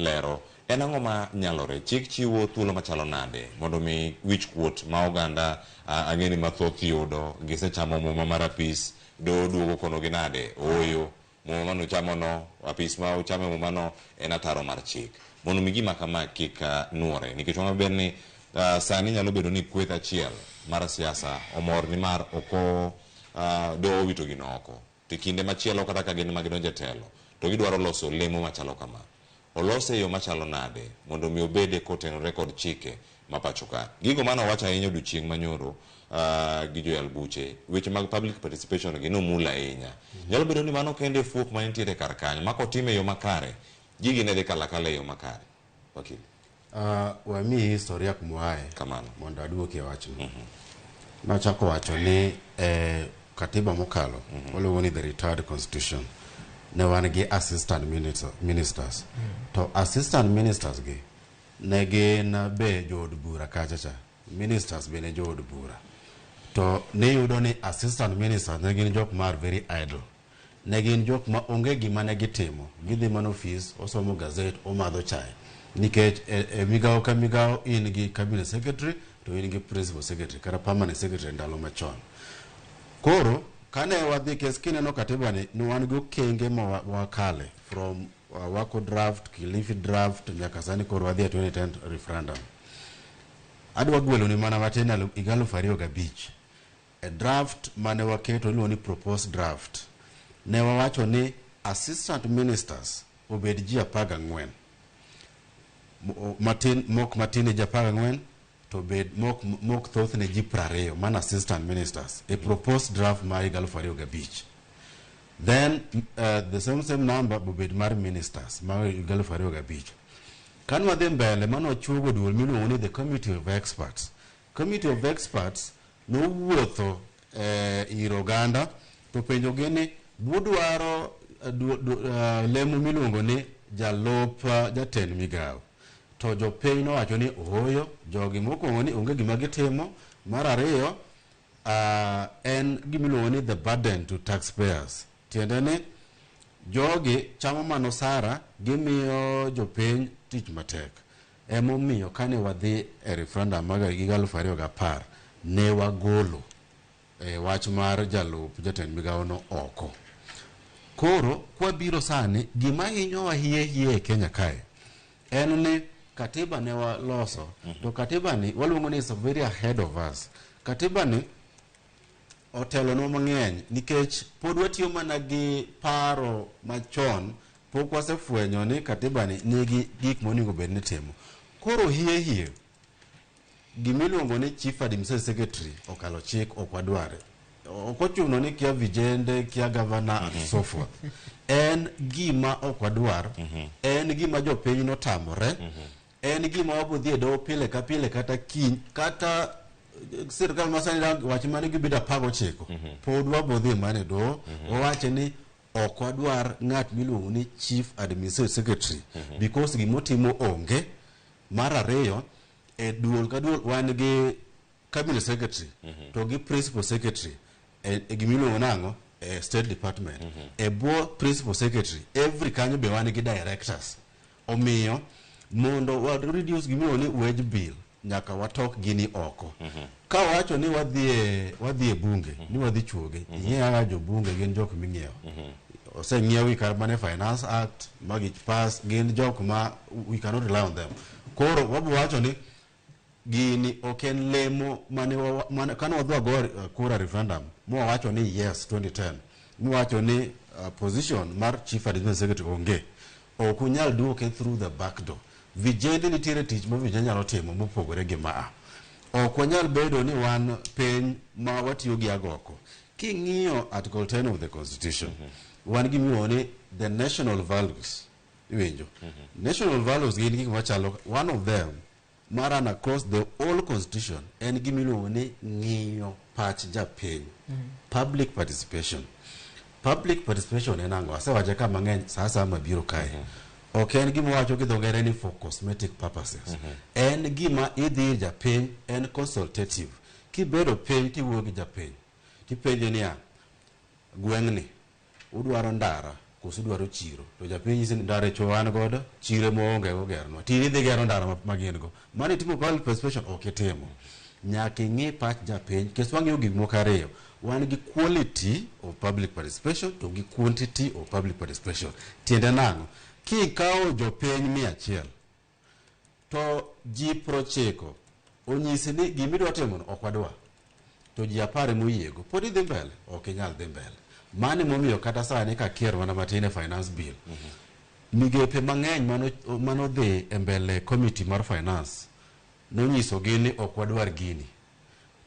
lero en ang'o ma nyalore. Chik chiwo thuolo machalo nade mondo mi wich kuot ma oganda ang'e ni mathoth yudo gisechamo muma mar apis doho duogo konogi nade ooyo muma manuchamono apis ma uchamo e mumano en ataro mar chik mondo mi gima kama kik nuore nikech wang'e maber ni sani nyalo bedo ni kweth achiel mar siasa omor nimar ok doho owito gino oko to kinde machielo kata ka gin ma gidonjo e telo to gidwaro loso lemo machalo kama olose e yo machalo nade mondo mi obede kotenore kod chike ma pacho ka. Gigo mane owach ahinya odiochieng' manyoro gi joyal buche, weche mag public participation gi nomul ahinya. Nyalo bedo ni mano kende e fuok manitiere kar kanyo ma kotim e yo makare, gigi ne dhi kalo akala e yo makare. Wakili. Wamiyi historia kumoaye Kamano. Mondo aduoki e wachno. Nachako wacho ni katiba mokalo waluongo ni the retired constitution ne wan gi assistant ministers to assistant ministers gi ne gin be jood bura kacha cha ministers be ne jood bura to niyudo ni assistant ministers ne gin jok mar very idle, ne gin jok ma onge gima ne gitimo, gidhi mana ofis, osomo gazet, omadho chae nikech e migawo ka migawo in gi cabinet secretary to in gi principal secretary kata permanent secretary ndalo machon. Koro kane wadhi kes kineno katiba ni ne wan gi okenge ma wakale from Wako draft, Kilifi draft nyaka sani koro wadhi e 2010 referendum. Adwa gweloni mana matin higa 2005 e draft mane waketo iluongo ni proposed draft ne wawacho ni assistant ministers obed ji 14 matin mok matin ne ji 14 to bed mok thoth ne ji 20 mana assistant ministers e proposed draft mar higa 2005. Then the same number bobed mar ministers mar higa 2005. Kan wadhi mbele mane wachuogo duol miluongo ni the committee of experts. Committee of experts nowuotho ir oganda to penjogi ni budwaro lemo miluongo ni jalup jatend migawo to jopiny nowacho ni ooyo, jogi mokwongo ni onge gima gitimo, mar ariyo en gimiluongo ni the burden to taxpayers, tiende ni jogi chamo mana osara, gimiyo jopiny tich matek. Emomiyo kane wadhi e referendum mag higa 2010 ne wagolo wach mar jalup jatend migawo no oko. Koro kwabiro sani gima hinyowa hie hie e Kenya kae en ni katiba ne waloso to katiba ni waluongo ni is very ahead of us. Katiba ni otelonwa mang'eny nikech pod watiyo mana gi paro machon, pok wasefwenyo ni katiba ni nigi gik monego bed ni timo. Koro hie hie gimiluongo ni chief administrative secretary okalo chik ok wadware. Ok ochuno ni kia vijende, kia governor and so forth. En gima ok wadwar, en gima jopiny notamore, en gima wabodhi e doho pile ka pile kata kiny kata sirkal masani wach mane gibedo 19 pod wabodhi mana e doho wawache ni ok wadwar ng'at miluongo ni chief administrative secretary because gimotimo onge. Mar ariyo, e duol ka duol wan gi cabinet secretary to gi principal secretary e gimiluongo nang'o e state department. E bwo principal secretary every kanyo be wan gi directors. Omiyo mondo wa reduce gimiluongo ni wage bill nyaka watok gini oko. Ka wawacho ni wadhi e bunge ni wadhi chuoge, ing'e kaka jobunge gin jok ming'iewo. Oseng'iewi kata mana e Finance Act ma gi pass, gin jok ma we cannot rely on them. Koro wabo wacho ni gini ok en lemo mane kane wadhi wago kura referendum mwawacho ni yes 2010 mwawacho ni position mar chief administrative secretary onge, ok unyal duoke through the back door. Vijende nitiere tich ma vijende nyalo timo mopogore gi maa. Ok wanyal bedo ni wan piny ma watiyo gi agoko. King'iyo article 10 of the constitution, wan gi miluongo ni the national values. Iwinjo? National values gin gik machalo, one of them ma run across the whole constitution en gimiluongo ni ng'iyo pach japiny. Public participation. Public participation en ang'o? Asewache ka mang'eny sa asaya mabiro kae. Ok en gima wacho gi dho ngere ni for cosmetic purposes. En gima idhi ir japiny, en consultative. Kibedo piny tiwuoyo gi japiny, tipenje niya, gweng'ni udwaro ndara Koso idwaro chiro? To japiny nyisi ni ndara echo wan godo, chiro ema waonge go gernwa. Tin idhi gero ndara ma gin go. Mano itimo public participation? Ok itimo. Nyaka ing'i pach japiny, nikech wang'iyo gik moko ariyo. Wan gi quality of public participation to gi quantity of public participation. Tiende nang'o? Kikawo jopiny 100 to ji 90 onyisi ni gimidwa timono ok wadwa, to ji 10 ema oyiego, pod idhi mbele? Ok inyal dhi mbele. Mano emomiyo kata sani kakier mana matin e finance bill, migepe mang'eny manodhi e mbele committee mar finance nonyisogi ni ok wadwar gini.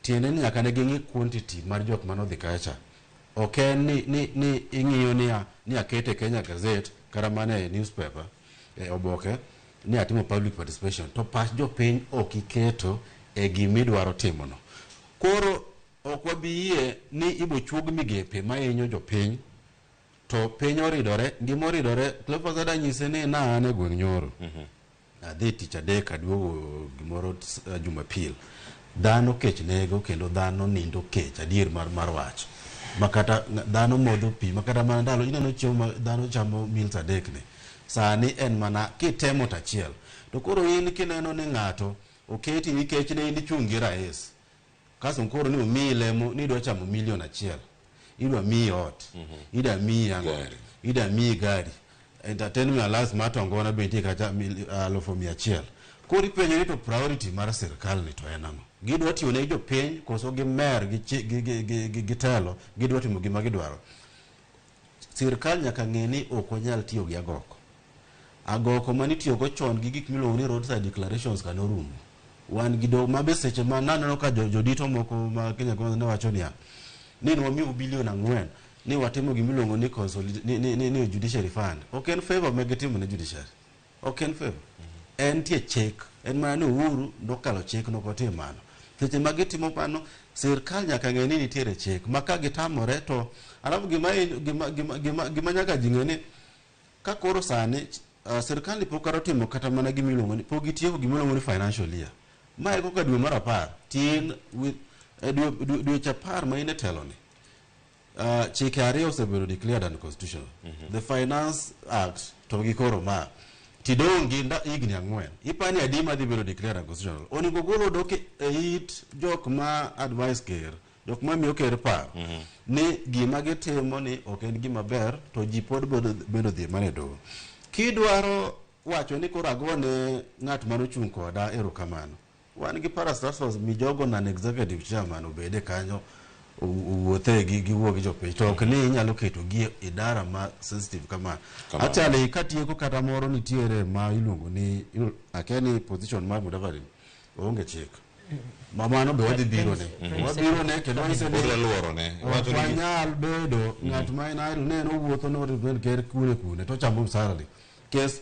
Tiende ni nyaka ne ging'i quantity mar jok manodhi kacha. Ok en ni ing'iyo ni akete Kenya Gazette kata mana e newspaper, e oboke, ni atimo public participation, to pach jopiny ok iketo e gimidwaro timono. Koro ok wabi yie ni ibochuog migepe mahinyo jopiny, to piny oridore, ngima oridore. Cleophas ada nyise ni na an e gweng' nyoro. Adhi tich adek aduogo gimoro Jumapil. Dhano kech nego kendo dhano nindo kech, adier mar wach. Makata dhano modho pi, makata mana ndalo ineno chiemo ma dhano chamo meals adek ni. Sani en mana kitemo to achiel. To koro in kineno ni ng'ato oketi nikech ne in ichung' gi rais. Kasto koro ni omiyi lemo ni idwa chamo milion achiel. Idwa miyi ot, idwa miyi ang'o, idwa miyi gari. Entertainment allowance mar tongona be nitie kacha 100,000. Koro ipenjo ni to priority mar sirkal ni to en ang'o? Gidwa tiyo ne jopiny koso gimer gi telo, gidwa timo gima gidwaro. Sirkal nyaka ng'e ni ok wanyal tiyo gi agoko. Agoko manitiyogo chon gi gik miluongo ni roadside declarations ka norumo. Wan gi doho mabe seche ma naneno ka jodito moko ma Kenya Kwanza ne wacho niya, ni nwamiyo bilion 4 ni watimo gima iluongo ni ni judiciary fund. Ok en favor ma gitimo ne judiciary. Ok en favor. En tie chik. En mana ni Uhuru nokalo chik nokotimo mano. Seche ma gitimo mano, sirkal nyaka ng'e ni nitiere chik. Ma ka gitamore to, alafu gima nyaka ji ng'e ni, ka koro sani sirkal ni pok kata otimo kata mana gima iluongo ni, pok gitieko gima iluongo ni financial year. Mae koka dwe mar 10, tin with, dweche 10 ma in e telo ni. Chike ariyo osebedo declared unconstitutional. The Finance Act to gi koro ma. Tidong' gi higni 4. Ipani adi madhi bedo declared unconstitutional? Onego golo dok e it jok ma advice ker, jok ma miyo ker paro. Ni gima gitimo ni ok en gima ber to ji pod bedo dhi mana e doho. Kidwaro wacho ni koro agone ng'at manochung' koda erokamano. Wan gi parastatals mijogo non executive chairman obede kanyo owuothe gi giwuo gi jopiny to ok ni inyalo keto gi e idara ma sensitive kama. Kamano. Actually katieko kata moro nitiere ma iluongo ni akia ni position mar Mudavadi onge chik. Ma mano be wadhi biro ne. Wabiro ne kendo wanyiso ni Odwa luoro ne. Ok Wacho ni wanyal bedo ng'at ma en idle ne en owuotho no represent ker kune kune to chamo salary. Kes